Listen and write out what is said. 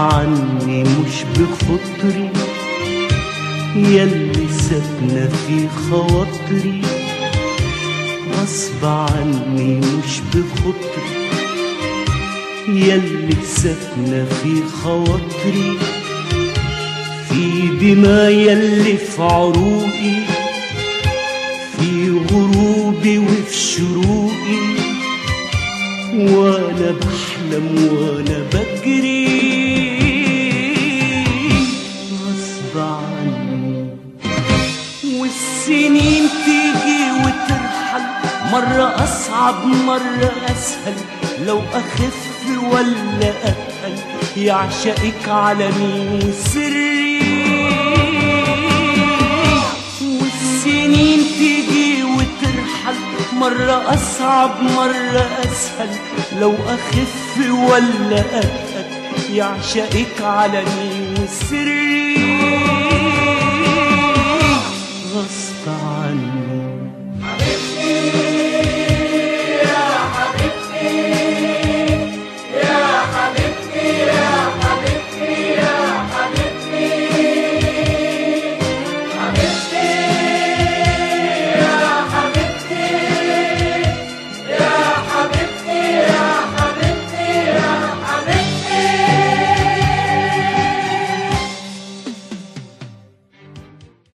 عني مش بخاطري، ياللي ساكنة في خواطري. غصب عني مش بخاطري، ياللي ساكنة في خواطري. في دمايا اللي في عروقي، في غروبي وفي شروقي، وانا بحلم وانا بجري غصب عني. والسنين تيجي وترحل، مرة أصعب مرة أسهل، لو أخف ولا أتقل يعشقك عالمي وسري. والسنين تيجي وترحل، مرة أصعب مرة أسهل، لو أخف ولا أتقل يعشقك عالمي وسري. غصب